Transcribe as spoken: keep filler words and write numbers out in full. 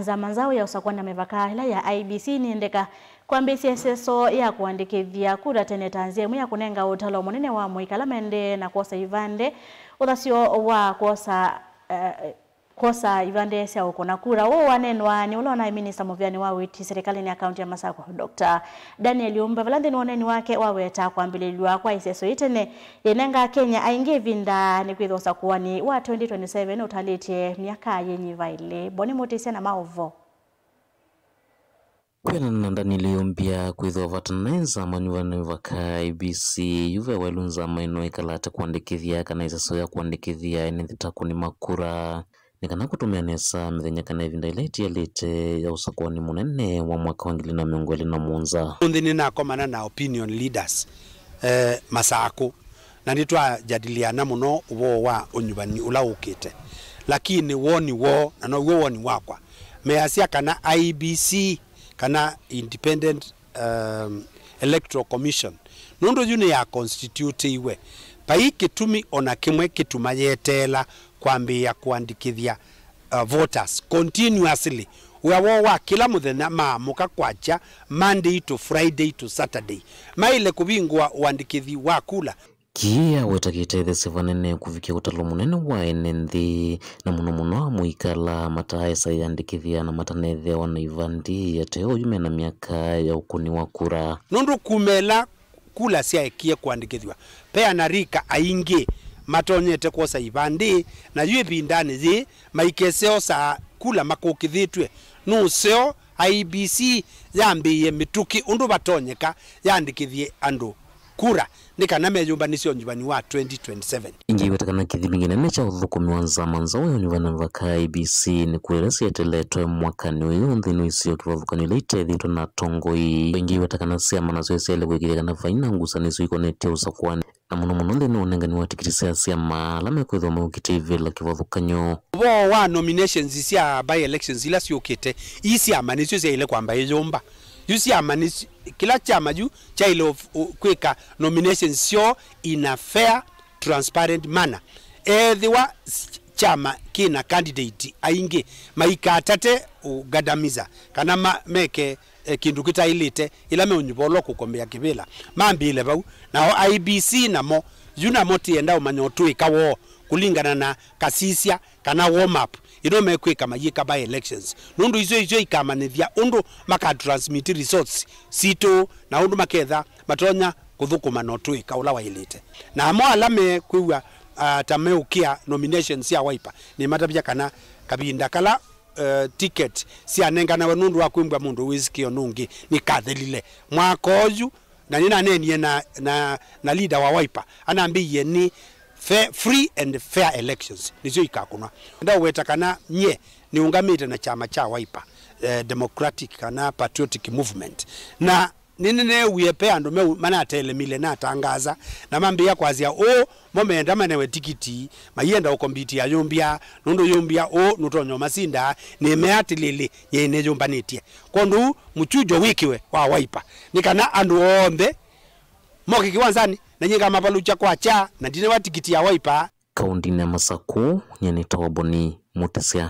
Nzama nzaũ ya ũsakũanĩ na mĩvaka ĩla ya I E B C nĩendeka kwambĩĩsya ĩseso ya kũandĩkĩthya kura tene ta nzĩa ĩmwe ya kũnenga ũtalo mũnene wa amũika ala maendee na kwosa ivandĩ, ũthasyo wa kwosa, eh, kwosa ivandĩ sya ũkũna kura. Ũũ waneenwa nĩ ũla ũnaĩ minista mũvĩanĩ wa wĩti serikalĩnĩ ya kaunti ya Masakũ, Doctor Daniel Yumba, vala nthĩnĩ wa ũneeni wake waweta kwambĩlĩlw'a kwa ĩseso yĩ tene yĩnengaa Kenya aingĩ ĩvinda nĩkwĩthĩwa ũsakũanĩ wa twenty twenty-seven ũtalĩtye myaka yĩnyiva ĩlĩ. Boni Mũtĩsya na maũvoo. Kwĩanana na Daniel Yumbia, kwĩthĩwa vata naĩ nzama nyuvani vaka I E B C, yu ve waĩlu nzama ĩno ĩkalate kũandĩkĩthya kana ĩseso ya kũandĩkĩthya ene nthĩ ta akũni ma kura, nĩ kana kũtũmĩa nesa mĩthenya kana ĩvinda ĩla ĩtialĩte ya ũsakũani mũnene wa mwaka wa ngili na mĩongo ĩlĩ na mũonza. Ũmũnthĩ nĩnakomana na opinion leaders, eh, Masakũ, na nĩtwajadiliana mũno ũvoo wa ũnyuvani ũla ũkĩte. Lakini woni woo, na now'o woni wakwa, measya kana I E B C, kana Independent, um, Electoral Commission, nũndũ yu nĩyakonstitutĩiwe, vai kĩtumi o na kĩmwe kĩtuma yeteela kwambĩĩa kũandĩkĩthya, uh, voters continuously. Wĩa woo wa kĩla mũthenya maamũka kwakya, Monday to Friday to Saturday, maĩle kũvingũa ũandĩkĩthi wa kula. Kĩĩ aweta kĩtetheesye vanene kũvikĩa ũtalo mũnene wa ene nthĩ, na mũno mũno amũika ala mataaĩsa ĩandĩkĩthya na matanethĩawa na ivandĩ, ateo oyu mena myaka ya ũkũni wa kura. Nũndũ kuma ĩla kula syaekie kũandĩkĩthw'a, ve anarika aingĩ matonyete kwosa ivandĩ, na yu ĩvindanĩ yĩĩ maikeseosaa kula makũkĩthĩtw'e nũseo, I E B C yambĩĩe mĩtũkĩ ũndũ vatonyeka yandĩkĩthye andũ kura nĩ kana meyũmbanĩsye ũnyuvani wa twenty twenty-seven. Ĩngĩ ĩweta kana kĩthimi kĩnene kya ũthũkũmi wa nzama nzaũ ya ũnyuvani wa mĩvaka I E B C nĩ kura ila syeteletwe mwakanĩ ũyũ nthĩnĩ wa isio kĩvathũkany'o ila itethĩtwe na atongoi. Ĩngĩ ĩweta kana syama nasyo syaĩle kũĩkĩĩthya kana vai na ngusanĩsyo ikonetye ũsakũani, na mũno mũno nthĩnĩ wa ũnengani wa tikiti sya syama ala mekwĩthĩwa meũkĩte ivĩla kĩvathũkany'o. Ũvoo wa nominations sya by-elections ila syũkĩte, ii syama nĩsyo syaĩle kwamba iyũmba. Yu syama nĩsyo, kĩla kyama yu kyaĩle of-, u-, kwĩka nominations syoo in a fair, transparent manner. Ethĩwa s-, kyama kĩna candidate aingĩ, maikatate ũgandamiza kana ma-, meke, eh, kĩndũ kĩtaĩlĩte ĩla meũnyuvolwa kũkomea kĩvĩla, mambĩĩle vau. Nao I E B C namo, yu namo tĩenda ũmanya ũtũĩka woo kũlingana na kasisya kana warm up ĩno mekwĩka mayĩka by-elections, nũndũ isu isyo ikamanyĩthya ũndũ makatransmit results sitũ na ũndũ maketha matonya kũthũkũma na ũtũĩka ũla waĩlĩte. Na amwe ala mekwĩw'a, ah, ta meũkĩa nominations sya Wiper, nĩmatavya kana kavinda kala, eh, ticket syanenganawe nũndũ wa kwĩmbwa mũndũ wĩsikĩo nũngĩ nĩkathelile mwaka ũyu, na nĩnaneenie na, na, na leader wa Wiper, anambĩie nĩ fair, free and fair elections nĩsyo ikakũnwa. Ndaweta kana nyie nĩũngamĩte na kyama kya Wiper, eh, Democratic kana Patriotic Movement, na nĩnĩneewie ve andũ meũ manatelemile natangaza na mambĩĩa kwasya ũũ, mo meenda manewe tikiti, maienda ũkombiti ya Yumbia, nũndũ Yumbia ũũ nũtonya ũmasinda, nĩmea atĩlĩlĩ, nyie nĩyũmbanĩtye. Kwondũ ũu, mũkyujo wĩkĩwe wa Wiper, nĩ kana andũ onthe moke kĩwanzanĩ, na nyie ngamavalũkya kwakya, na ndinewa tikiti ya Wiper. Kaũndĩnĩ ya Masakũ, nyie nĩtawa Boni Mũtĩsya.